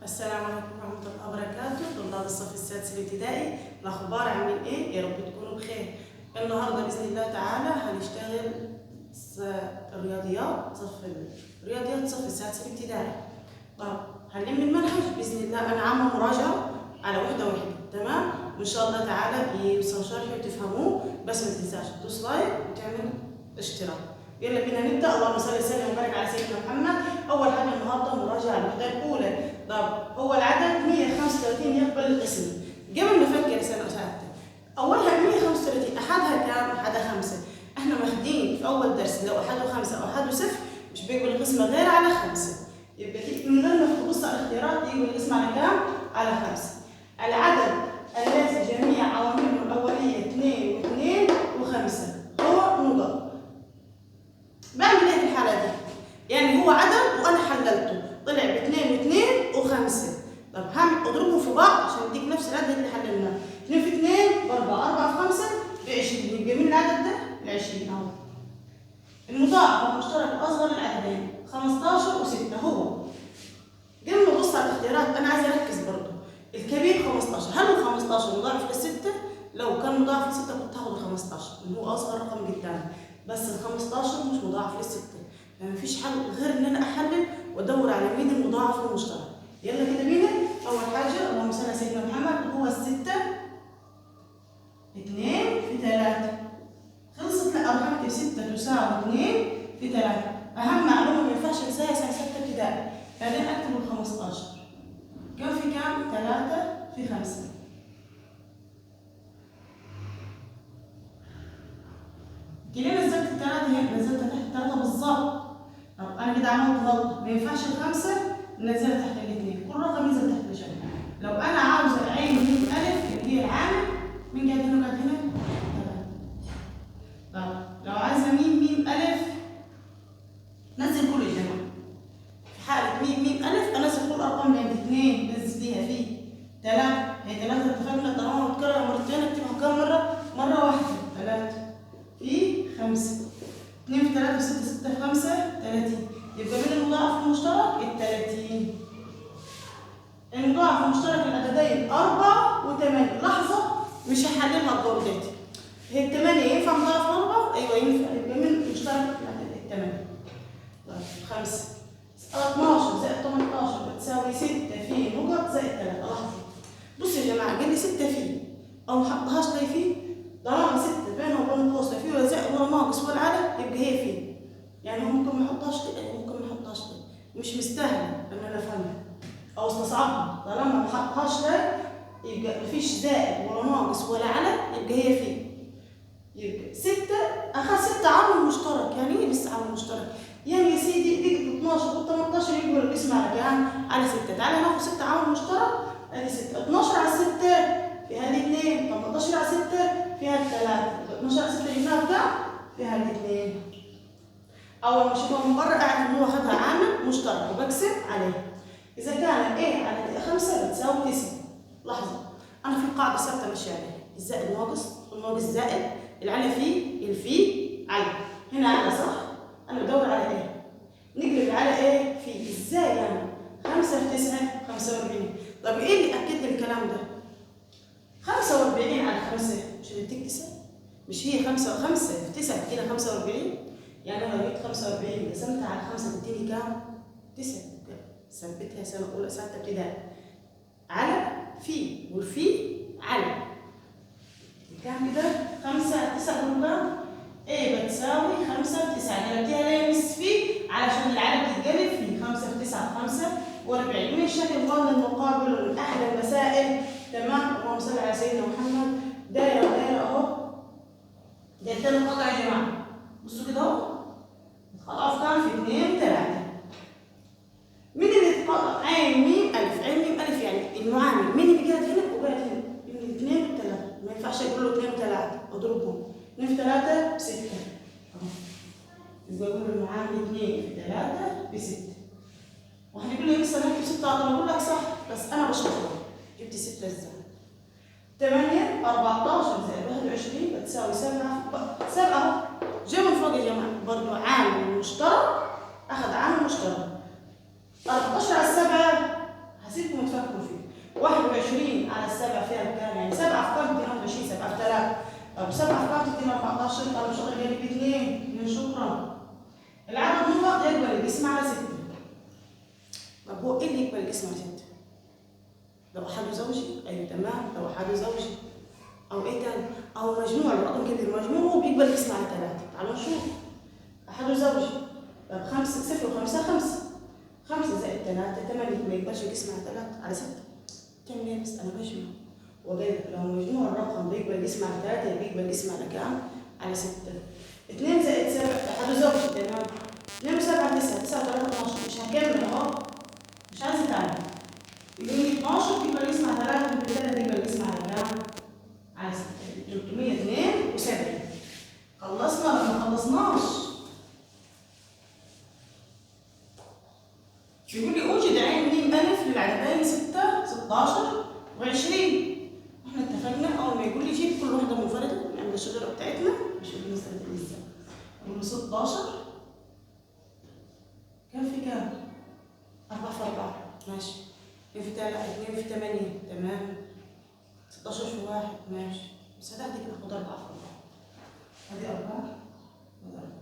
السلام عليكم ورحمة الله وبركاته. طلاب الصف السادس الابتدائي، الأخبار عاملين إيه؟ يا رب تكونوا بخير. النهارده بإذن الله تعالى هنشتغل الرياضيات، صف الرياضيات صف السادس الابتدائي. طب هنلم المنهج بإذن الله، أنا عاملة مراجعة على وحدة وحدة، تمام؟ وإن شاء الله تعالى يوصل شرحي وتفهموه، بس ما تنساش تدوس like وتعمل اشتراك. يلا بينا نبدأ. اللهم صل وسلم وبارك على سيدنا محمد. أول حاجة النهارده مراجعة الوحدة الأولى. طب هو العدد 135 يقبل القسم. قبل ما نفكر سنة ساعتين، أولها 135 أحدها كام؟ أحدها 5. احنا ماخدين في أول درس لو أحده 5 أو أحده 0 مش بيقبل القسمة غير على 5. يبقى من غير ما تبص على الاختيارات يقبل القسمة على كام؟ على 5. العدد الذي جميع عوامله الأولية 2 و2 و5 هو نقط. بعمل ايه في الحالة دي؟ يعني هو عدد وأنا حللته طلع ب2 و2 و5. طب هعمل اضربهم في بعض عشان يديك نفس العدد اللي حللناه. 2 في 2 ب4، 4 في 5 ب20، يبقى مين العدد ده؟ ال20 اهو. المضاعف المشترك الاصغر للعددين 15 و6 هو. قبل ما ابص على الاختيارات انا عايزه اركز برضه. الكبير 15، هل ال 15 مضاعف لل6؟ لو كان مضاعف لل6 كنت هاخد ال 15 لان هو اصغر رقم قدامي، بس ال 15 مش مضاعف لل6، فمفيش حل غير ان انا احلل وادور على مين المضاعف المشترك. يلا كده بينا. اول حاجة اللهم صل على سيدنا محمد، هو ال6 2 في 3. خلصت؟ لا، اروح اكتب 6 تساوي 2 في 3. اهم معلومة ما ينفعش انساها سنة 6 ابتدائي. بعدين اكتب ال 15 كم في كام؟ 3 في 5. ليه نزلت الثلاثة هنا؟ نزلتها تحت الثلاثة بالظبط. طب أنا كده عملت غلط، ما ينفعش الخمسة ننزلها تحت الاثنين، كل رقم ينزل تحت الشكل. لو أنا عاوزة عين ميم ألف اللي هي العامل، مين قاعد هنا وقاعد هنا؟ 3. طب لو عايزة ميم ميم ألف نزل كل الجمع. في حالة ميم ميم ألف أنزل كل الأرقام اللي عند 2 نزليها فيه 3، هي 3 اتفقنا طالما متكررة مرتين اكتبها كام مرة؟ مرة واحدة. 3 في 5، 2 في 3 في 6، 6 في 5 30. يبقى من المضاعف المشترك ال 30. المضاعف المشترك العددين 4 و8. لحظة مش هحللها الدور ديت. هي 8 ينفع مضاعف 4؟ أيوه ينفع. يبقى من المشترك العدد 8. طيب 5 12 زائد 18 بتساوي 6 في نقط زائد 3. لحظة بصوا يا جماعة، قال لي 6 في أو ما حطهاش ليه في؟ طالما 6 بينها وبين القوس لا في ولا زائد ولا ناقص ولا على يبقى هي في. يعني هو ممكن ما يحطهاش ليه، ممكن ما يحطهاش ليه، مش مستاهلة ان انا افهمها او استصعبها. طالما ما حطهاش ليه يبقى مفيش زائد ولا ناقص ولا على يبقى هي في. يبقى 6 اخذ 6 عامل مشترك. يعني ايه لسه عامل مشترك؟ يعني يا سيدي دي 12 و 18 يبقى القسم على كام؟ على 6. تعالى ناخد 6 عامل مشترك، ادي 6 12 على 6 فيها الاثنين، 18 على 6 فيها الثلاثة، 12 على 6 جبناها بكام؟ فيها الاثنين. أول ما أشوفها من بره أعرف إن هو خدها عامل مشترك وبقسم عليه. إذا كان A على 5 بتساوي 9. لحظة، أنا في قاعدة ثابتة ماشية عليها، الزائد ناقص، الناقص زائد، العلى فيه، الفي على. هنا على صح؟ أنا بدور على A. نقلب على A في، إزاي يعني؟ 5 في 9 45. طب إيه اللي أكد لي الكلام ده؟ 45 على 5 مش هتديك 9؟ مش هي 5 و5 في 9 تدينا 45؟ يعني انا لو جبت 45 قسمتها على 5 تديني كام؟ 9. ثبتها سنة أولى سنة ابتدائي. على في والفي على كام كده؟ 5 على 9 كام؟ ايه بتساوي 5 في 9. قلبتيها ليه مس في؟ علشان العلى بتتقلب في 5 في 9 45. من شكل الظن المقابل ومن أحلى المسائل. تمام. اللهم صل على سيدنا محمد. دايرة ودايره اهو، دايرتين القطع يا جماعة. بصوا كده اهو، اتقطعوا في كام؟ في 2 3. مين اللي اتقطع؟ عين ميم الف. عين ميم الف يعني المعامل مين اللي قاعد هنا وقاعد هنا؟ من 2 و3. ما ينفعش اقول له 2 و3، اضربهم 2 في 3 ب6 اهو. يبقى اقول له المعامل 2 في 3 ب6. واحد يقول لي لسه انا هكتب 6 اقدر اقول لك صح، بس انا بشرحها. جبت 6 ازاي؟ 8 14 زائد 21 بتساوي 7 7 اهو. جاي من فوق يا جماعة برضه عامل مشترك، اخذ عامل مشترك. 14 على 7 هسيبكم على السبعة فيها بكام؟ يعني 7 في كام؟ 221، 7 في 3. طب 7 في كام؟ تدينا 14. طب شاطر جايب 2، شكرا. العدد نقط يقبل الجسم على 6. طب هو ايه اللي يقبل الجسم على 6؟ لو احد زوجي؟ ايوه تمام، لو احد زوجي. او ايه تاني؟ او مجموع، الرقم كبير مجموعة بيقبل الجسم على 3. تعالوا نشوف. احد زوجي. طب 5 0 و5 5. 5 زائد 3 8، ما يقبلش الجسم على 3 على 6. تعمل ايه؟ بس انا بجمع. وجايب لو مجموع الرقم بيقبل الجسم على 3 بيقبل الجسم على كام؟ على 6. 2 زائد 7 احد زوجي، تمام. 2 و7 9، 9 و3 12، مش هكمل اهو، مش عايزه اتعب. يديني 12 بيقبل الجسم على 3، وبالتالي بيقبل الجسم على كام؟ على 6. 372. خلصنا ولا ما خلصناش؟ بيقول لي اوجد عين م أ للعددين 6 16 و20. احنا اتفقنا اول ما يقول لي جيب كل واحدة منفردة نعمل الشجرة بتاعتنا، مش المسالة دي لسه. نقول 16 كام في كام؟ 4 في 4، ماشي. 2 في 3، 2 في 8، تمام. 16 في 1، ماشي. بس هتاخدي كده، خد 4 في 4، ادي 4 وادي 4.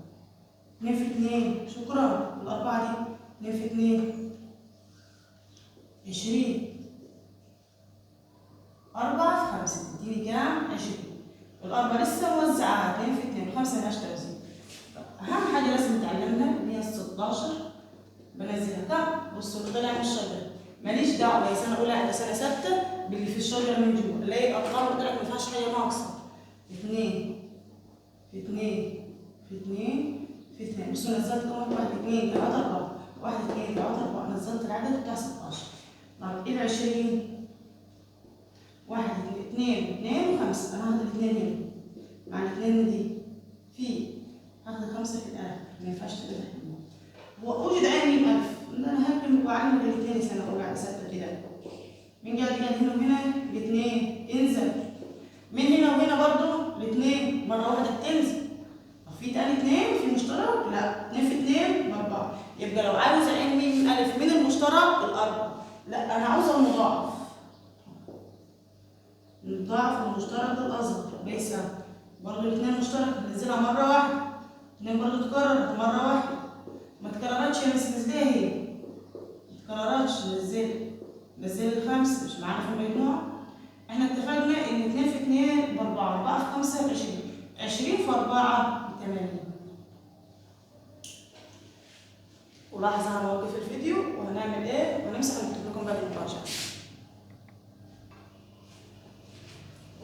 2 في 2، شكرا. الأربعة دي 2 في 2 20. 4 في 5 تديني كام؟ 20. والأربعة لسه موزعاها 2 في 2، 5 ملهاش توزيع. أهم حاجة لازم نتعلمها اللي هي ال 16 بنزلها تحت. بصوا اللي طلع من الشجرة، ماليش دعوة يا سنة أولى ولا سنة ستة باللي في الشجرة من جوه، الاقي الأرقام اللي طلعت ما فيهاش حاجة ناقصة. 2 في 2 في 2 في 2. بصوا نزلت كام؟ 1 2 3 4، 1 2 3 4، نزلت العدد بتاع 16. طب ايه ال 20؟ 1 2 2 و5، انا هاخد الاثنين هنا مع الاثنين دي في هاخد 5 في الاخر، ما ينفعش تبقى هنا. هو اوجد عين م أ، انا هاكل وأعمل الاثنين سنة أولى على ستة ابتدائي. مين قاعد هنا وهنا؟ الاثنين تنزل. من هنا وهنا برضه الاثنين، مرة واحدة بتنزل. طب في تاني 2 في مشترك؟ لا، 2 في 2 ب4. يبقى لو عاوز عين م أ من المشترك الأربعة، لا أنا عاوزة المضاعف. المضاعف المشترك الأصغر بيساوي برضه الاثنين مشترك بننزلها مرة واحدة، اثنين برضه اتكررت مرة واحدة، ما اتكررتش يا مس نزليها هي، ما اتكررتش نزلها، نزل الخمسة مش معانا في المجموعة. احنا اتفقنا إن 2 في 2 ب4، 4 في 5 ب20، 20 في 4 ب8. ولاحظة هنوقف الفيديو وهنعمل ايه؟ وهنمسح ونكتب لكم باقي المراجعة.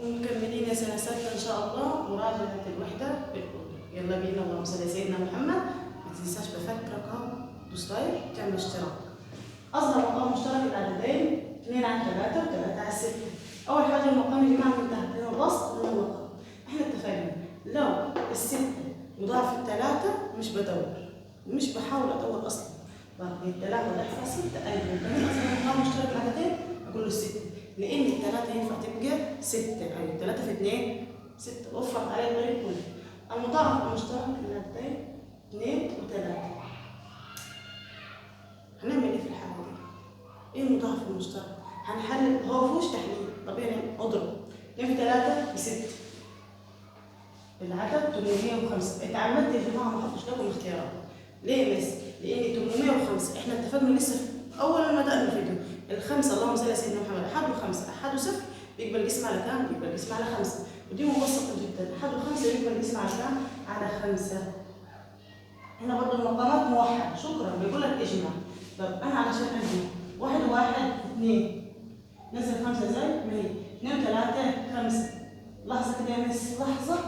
ومكملين يا سنة ستة إن شاء الله مراجعة الوحدة بالكل. يلا بينا، اللهم صل على سيدنا محمد. ما تنساش بفكرك اهو دوس like وتعمل اشتراك. أصغر مقام مشترك العددين 2 على 3 و3 على 6. أول حاجة المقام يا جماعة من تحت هنا البسط وهنا المقام. احنا اتفقنا لو الستة مضاعف الثلاثة مش بدور، مش بحاول أدور أصلا. طب الثلاثة ضعفها 6، أيوه كمان أصغر مقام مشترك العددين أقول له 6، لأن الثلاثة ينفع تبقى 6، أيوه 3 في 2 6، وفرت عليا الطريق كله. المضاعف المشترك للعددين 2 و3. هنعمل إيه في الحالة دي؟ إيه المضاعف المشترك؟ هنحلل، هو مفيهوش تحليل، طبيعي أضرب 2 في 3 ب6. العدد 805. اتعمدت يا جماعة ما احطش لكم اختيارات. ليه بس؟ لأن 805 احنا اتفقنا لسه في أول ما بدأنا الفيديو، الخمسة اللهم صل على سيدنا محمد، أحد وخمسة، أحد وصفر بيقبل الجسم على كام؟ بيقبل الجسم على 5، ودي مبسطة جدا، أحد وخمسة بيقبل الجسم على كام؟ على 5. هنا برضه المقامات موحدة، شكرا، بيقول لك اجمع. طب أنا علشان أجمع 1 و1 2، نزل 5 زي ما هي، 2 و3 5. لحظة كده يا مس، لحظة،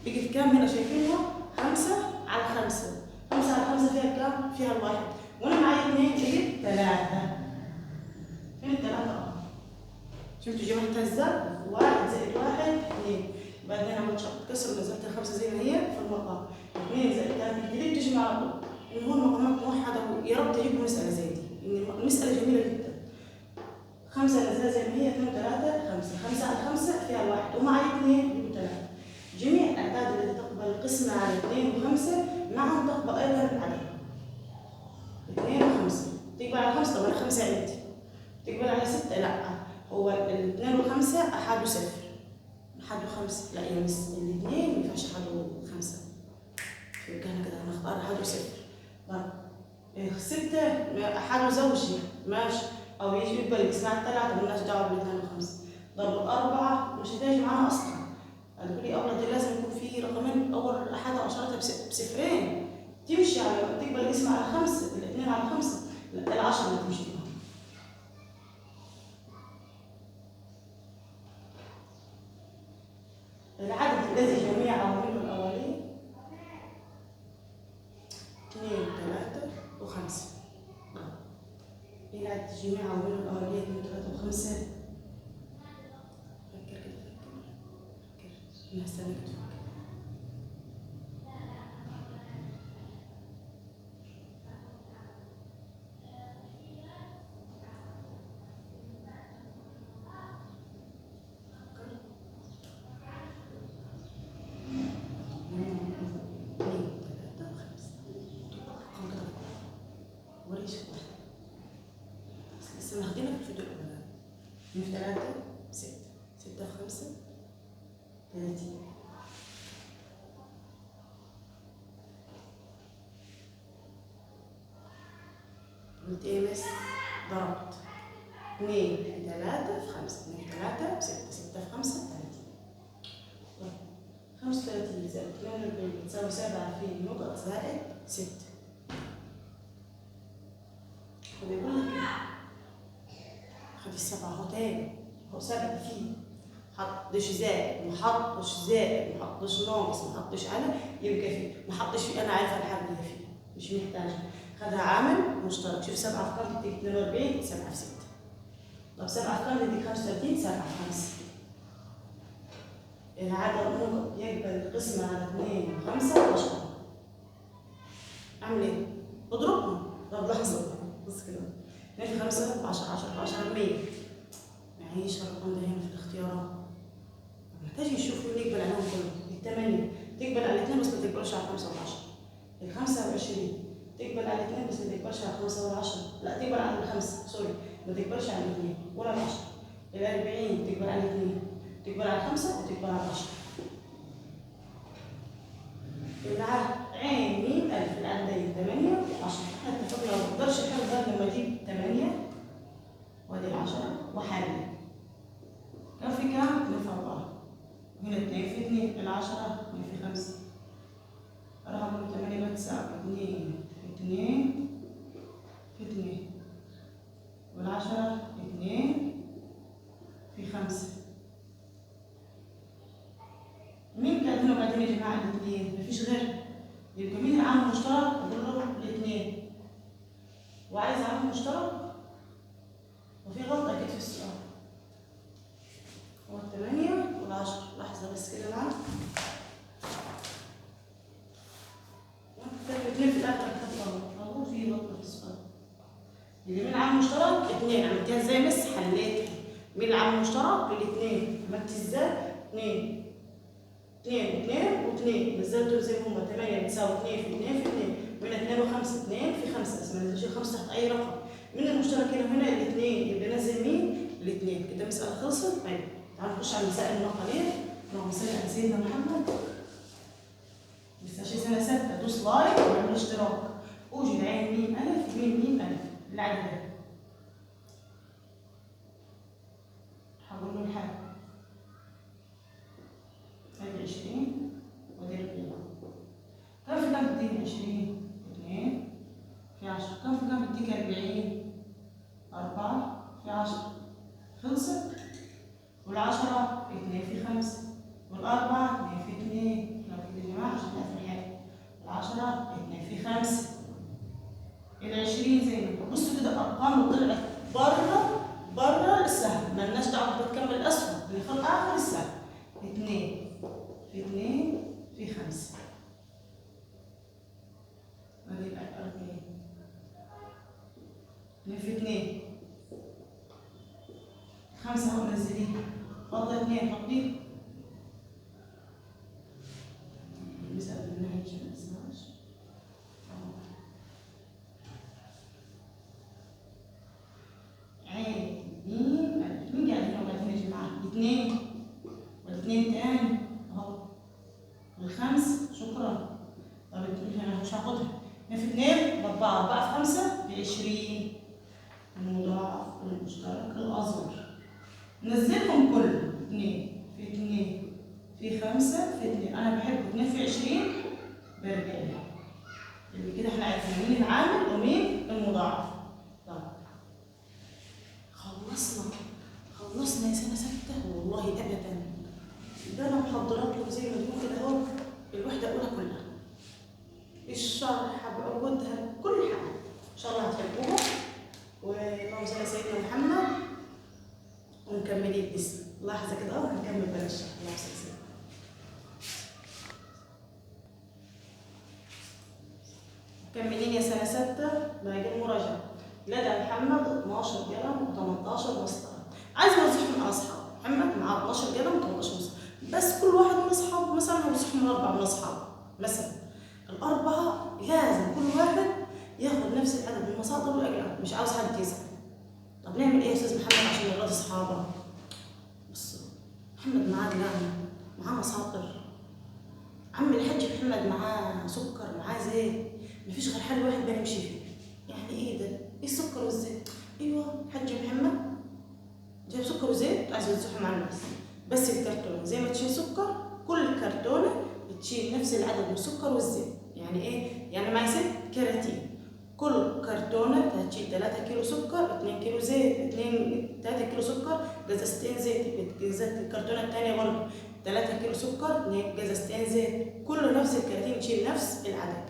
بقت كام هنا شايفينها؟ 5 على 5، 5 على 5 فيها كام؟ فيها الواحد، وأنا معايا 2 بقت 3. فين الثلاثة؟ أهو. شفتوا جمعتها ازاي؟ 1 زائد 1 2، بعدين عملت شرط كسر ونزلت الخمسة زي ما هي في المقام، 2 زائد 3 الجديد بتجمع على طول. إن هو المقامات موحدة، ويا رب تجيبوا مسألة زي دي، إن المسألة جميلة جدا. 5 نزلها زي ما هي، 2 و3 5، 5 على 5 فيها الواحد، ومعايا 2 يبقوا 3. جميع الأعداد التي تقبل القسمة على 2 و5 معا تقبل أيضا العدد 2 و5. تقبل على 5؟ طب أنا 5 عندي. تقبل على 6؟ لا. هو الاثنين وخمسة أحد وصفر، أحد وخمسة، لا يا مس الاثنين ما ينفعش أحد وخمسة، يبقى احنا كده هنختار أحد وصفر. طيب 6 أحد وزوجي ماشي، أو يجي يقبل القسمة على الثلاثة، مالناش دعوة بالاثنين وخمسة. ضرب الأربعة مش هتيجي معانا أصلا، هتقولي أول دي لازم يكون في رقمين، أول أحد عشرة بصفرين، تمشي على تقبل القسمة على 5، الاثنين على 5، لا العشرة ما تمشي معاها. العدد الذي جميع عوامله الأولية 2 3 و5. إيه العدد جميع عوامله الأولية 2 3 و5؟ فكر كده، فكر فكر، أنا هستناك تفكر. لسه ماخدينها في الفيديو الأولاني. 2 في 3 6، 6 في 5 30. قلت ايه مس؟ ضربت 2 في 3 في 5، 2 في 3 6، 6 في 5 30. طيب 35 زائد 42 بتساوي 7 في نقط زائد 6. هو بيقول لك ايه؟ خدي السبعة اهو تاني، اهو 7 فيه، محطش زائد، محطش زائد، محطش ناقص، محطش على، يبقى فيه، محطش فيه، أنا عارفة الحل اللي فيه، مش محتاجة. خدها عامل مشترك، شوف 7 في كام تديك 42، 7 في 6. طب 7 في كام تديك 35، 7 في 5. العدد نقط يقبل القسمة على 2 و5 و10. أعمل إيه؟ اضربهم. طب لحظة بص كده، 2 في 5 10، 10 في 10 100. معيش الرقم ده هنا في الاختيارات، محتاج نشوف مين يقبل عليهم كلهم. الثمانية تقبل على الاثنين بس ما تقبلش على 5 و10. ال25 تقبل على الاثنين بس ما تقبلش على 5 ولا10، لا تقبل على الخمسة sorry، ما تقبلش على الاثنين ولا 10. ال40 تقبل على الاثنين، تقبل على 5 وتقبل على 10. العدد عين ميم ألف، العددين 8 و10. احنا اتفقنا ما بقدرش احل غير لما اجيب 8 وادي 10 واحلل. كم في كام؟ 2 في 4، هنا 2 في 2، العشرة 2 في 5، رقم 8 بتساوي 2 في 2 في 2، والعشرة 2 في 5. مين قاعدين وقاعدين يا جماعة؟ الاثنين، مفيش غير. يبقى مين العامل المشترك؟ أقول له الاثنين. وعايز عامل مشترك، وفي غلطة أكيد في السؤال. هو 8 وال10. لحظة بس كده معاك. الاثنين في الآخر كتبت غلط، في غلطة في السؤال. اللي مين عامل مشترك؟ 2. عملتيها ازاي بس؟ حليتها. مين العامل المشترك؟ الاثنين. عملت ازاي؟ 2 2 2 و2، نزلتهم زي ما هما. 8 بتساوي 2 في 2 في 2، من 2 و5 2 في 5، بس ما نزلش الخمسة تحت أي رقم. من المشترك هنا وهنا الاثنين، يبقى نزل مين؟ الاثنين. كده المسألة خلصت. طيب تعالوا نخش على المسائل النقلية. اللهم صل على سيدنا محمد. ما تنساش سنة 6 دوس like واعمل اشتراك. أوجد عين ميم ألف ميم ميم ألف، العدد ده. هقول له الحل. ادي 20 وادي 40. كم في كم تديني 20؟ 2 في 10. كم في كم تديك 40؟ 4 في 10. خلصت. والعشرة 2 في 5، والأربعة 2 في 2. لو كده يا جماعة عشان نعرف نحل. العشرة 2 في 5، ال20 زي ما بصوا كده الأرقام طلعت بره السهم، مالناش دعوة بتكمل الأسهم اللي في آخر السهم. 2 في 2 في 5، ادي 40. 2 في 2 5 اهو نزليه، فاضل 2 حطيه. المسألة من ناحية عشان ما انساهاش. عين ميم ألف، مين قاعد 2 والاثنين تاني اهو الخمس. شكرا. طب انا مش هاخدها. 2 في 2 ب 4، 4 في 5 ب 20. المضاعف المشترك الاصغر نزلهم كله 2 في 2 في 5 في 2. انا بحب 2 في 20 ب 40. يبقى كده احنا عرفنا مين العامل ومين المضاعف. طب خلصنا يا سنة 6 والله ابدا. ده انا محضرات لكم زي ما تقول كده اهو الوحدة الاولى كلها، الشرح بعقودها كل حاجة ان شاء الله هتحبوها. واللهم صل على سيدنا محمد. ومكملين لسه لحظة كده اهو هنكمل بقى الشرح. اللهم صل على سيدنا. مكملين يا سنة 6 باقي المراجعة. لدى محمد 12 قلم و18 مسطرة. عايز اوزعهم على اصحابه. محمد معاه 12 قلم و18 مسطرة، بس كل واحد من اصحابه مثلا هوزعهم على 4 من اصحابه مثلا. الاربعة لازم كل واحد ياخد نفس العدد من المساطر والاقلام، مش عاوز حد يزعل. طب نعمل ايه يا استاذ محمد عشان نراضي اصحابه؟ بصوا، محمد معاه اقلام، معاه مساطر، عم الحاج محمد معاه سكر، معاه زيت، مفيش غير حل واحد بنمشي فيه. يعني ايه ده؟ ايه السكر والزيت؟ ايوه الحاج محمد جايب سكر وزيت عايز يوزعهم على الناس، بس الكرتونه زي ما تشيل سكر كل كرتونة تشيل نفس العدد من السكر والزيت. يعني ايه؟ يعني معي 6 كراتين، كل كرتونة هتشيل 3 كيلو سكر، 2 كيلو زيت، 3 كيلو سكر، جزازتين زيت. الكرتونه الثانية برضه 3 كيلو سكر، 2 جزازتين زيت، كله نفس الكراتين تشيل نفس العدد.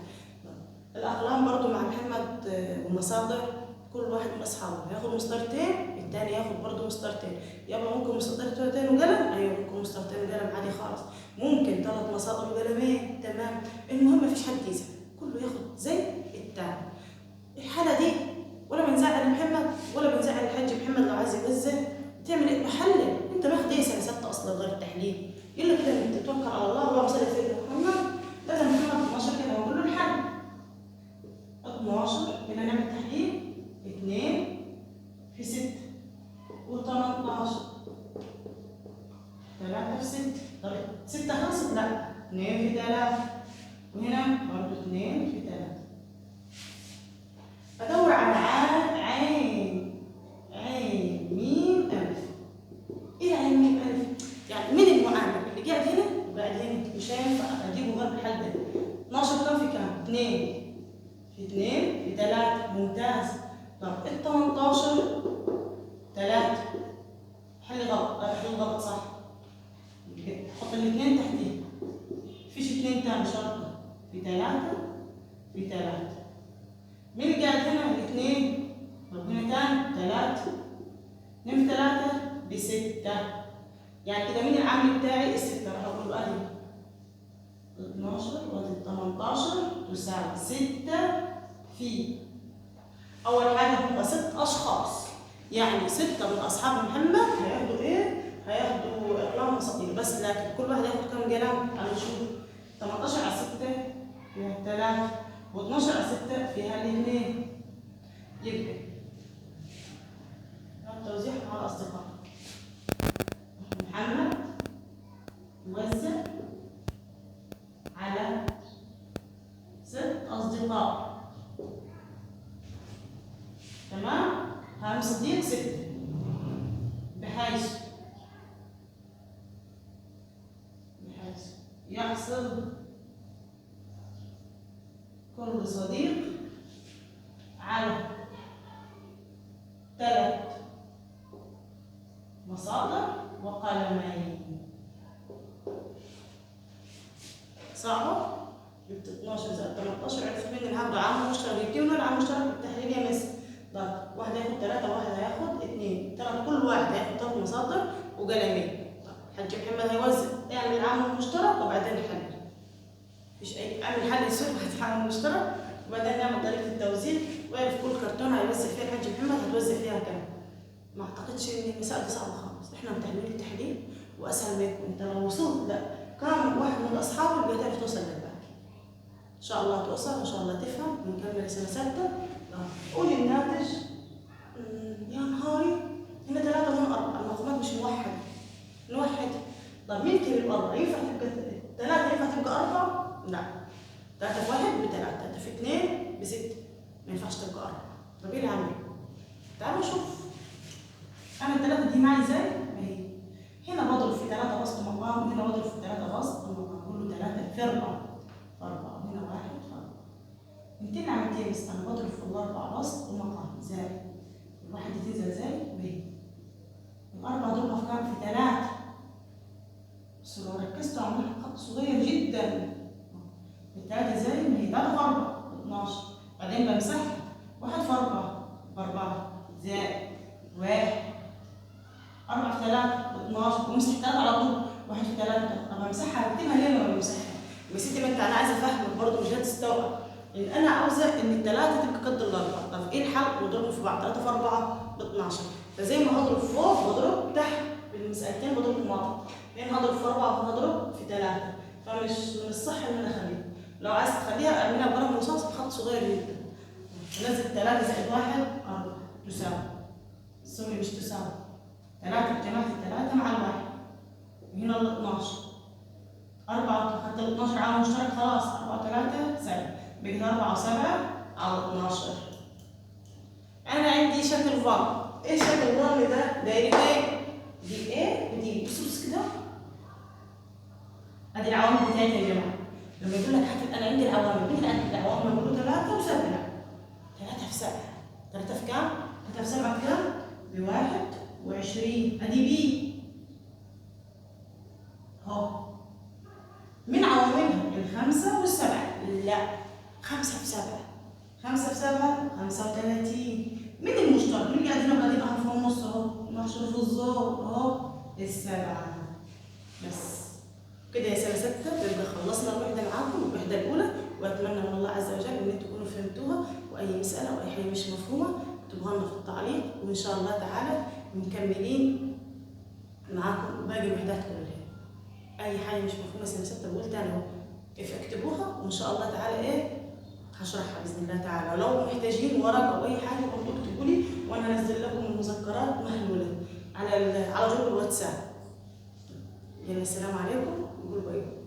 الاقلام برضه مع محمد والمصادر، كل واحد من اصحابه هياخد مسطرتين، الثاني ياخد برضه مسطرتين. يابا ممكن مسطرتين وقلم؟ ايوه ممكن مسطرتين وقلم عادي خالص، ممكن 3 مساطر وقلمين، تمام. المهم مفيش حد يزعل، كله ياخد زي الثاني. الحالة دي ولا بنزعل محمد ولا بنزعل الحاج محمد لو عايز يوزع. تعمل ايه؟ بحلل. انت ماخد ايه سنة 6 اصلا غير التحليل؟ يلا كده انت توكل على الله. اللهم صل على سيدنا محمد. لازم محمد 12 كده واقول له الحل 12. هنا نعمل تحليل 2 في 6 و18 3 في 6. طب 6 خلصت؟ لا، 2 في 3، وهنا برضه 2 في 3. ادور على عين عين ميم الف. ايه عين ميم الف؟ يعني مين المعامل اللي قاعد هنا وقاعد هنا؟ مش هينفع اجيبه غير بالحل ده. 12 كام في كام؟ 2 في 2 في 3، ممتاز. طب ال 18 3، حل غلط، حل غلط صح. حط الاثنين تحتيه، مفيش 2 تاني شرطه، في 3 في 3. مين اللي قاعد هنا؟ الاثنين. طب هنا تاني 3، 2 في 3 ب6. يعني كده مين العامل بتاعي؟ ال6. راح اقول له ادي 12 وادي 18 تساوي 6 في اول حاجة هم 6 اشخاص، يعني 6 من اصحاب محمد هياخدوا ايه؟ هياخدوا اقلام مساطير بس، لكن كل واحد هياخد كام قلم؟ تعالوا نشوف. 18 على 6 فيها 3، و12 على 6 فيها 2. يبقى التوزيع على الاصدقاء. محمد يوزع على 6 اصدقاء، تمام؟ هام صديق 6، بحيث يحصل كل صديق على 3 مصادر وقلمين. صعبة؟ جبت 12 زائد 18، عرفت مين اللي هاخده عامل مشترك؟ جبتيه من العامل المشترك بالتحليل يا مس. طيب واحد هياخد 3 وواحد هياخد 2، 3 كل واحد هياخد 3 مصادر وقلمين. طيب الحاج محمد هيوزع، اعمل عامل مشترك وبعدين حل. مفيش اي اعمل حل يصير بعد عامل مشترك وبعدين نعمل طريقة التوزيع، واعرف كل كرتونة هيوزع فيها الحاج محمد هتوزع فيها كام. ما اعتقدش ان المسائل دي صعبة خالص، احنا متعلمين التحليل واسهل ما يكون. انت لو وصلت لا كام واحد من اصحابك بتعرف توصل للباقي. ان شاء الله توصل، ان شاء الله تفهم. ونكمل سنة 6. قولي الناتج. يا نهاري، هنا 3 وهنا 4، المقامات مش موحدة. الأربعة ينفع تبقى 3، ينفع تبقى 4؟ لا. 3 في 1 ب3، 3 في 2 ب6، ما ينفعش تبقى 4. طب ايه اللي عامله؟ تعالوا نشوف. أنا التلاتة دي معي ازاي؟ ما هي هنا بضرب في 3 بسط مقام، وهنا بضرب في 3 بسط مقام، بقول له 3 في 4 في 4، وهنا 1 في 4. انت اللي عملتي ايه؟ بس أنا بضرب في الأربع بسط ومقام زائد الواحد دي تنزل زي ما هي. الأربعة ضربها في كام؟ في 3. بس لو ركزتوا عملت خط صغير جدا. التلاتة زي ما هي، 3 في 4 12، بعدين بمسحها 1 في 4 ب4 زائد 1، 4 في 3 12، وامسح 3 على طول، 1 في 3. طب امسحها اكتبها ليه لما بمسحها؟ يا ستي ما انت انا عايزه افهمك برضه مش هتستوعب ان انا عاوزه ان التلاتة تبقى قد الاربعة. طب ايه الحل؟ واضربهم في بعض، 3 في 4 ب 12. فزي ما هضرب فوق بضرب تحت، بالمسألتين بضربهم مع بعض، لان هضرب في 4 وهضرب في 3، فمش من الصح ان انا اخليها. لو عايز تخليها اعملها بقلم رصاص بخط صغير جدا. نزل 3 زائد 1 4 تساوي، sorry مش تساوي، 3 جمعت 3 مع الواحد، وهنا ال 12، 4 خدت ال 12 عامل مشترك خلاص، 4 3 7، بقت 4 و7 على 12. أنا عندي شكل فان، إيه شكل فان ده؟ دايرتين، دي A ودي، بصوا بص كده، أدي العوامل بتاعتي يا جماعة. لما يقول لك حتى أنا عندي العوامل، مين عندي العوامل؟ بقول له 3 و7، 3 في 7، 3 في كام؟ 3 في 7 بكام؟ ب 21، أدي B أهو. من عواملها الخمسة والسبعة؟ لا، 5 في 7، 5 في 7 35. مين المشترك؟ مين قاعدين وقاعدين أهو في النص أهو، محشور في الزور أهو، السبعة. بس كده يا سنة 6 بنبقى خلصنا الوحدة معاكم، الوحدة الأولى، وأتمنى من الله عز وجل إن انتوا تكونوا فهمتوها، وأي مسألة أو أي حاجة مش مفهومة اكتبوها لنا في التعليق، وإن شاء الله تعالى مكملين معاكم باقي الوحدات كلها. أي حاجة مش مفهومة سنة 6 بقول تاني أهو، اكتبوها وإن شاء الله تعالى إيه هشرحها بإذن الله تعالى. ولو محتاجين ورق أو أي حاجة برضه اكتبوا لي، وأنا هنزل لكم المذكرات مهلولة على group الواتساب. يلا السلام عليكم وقول bye.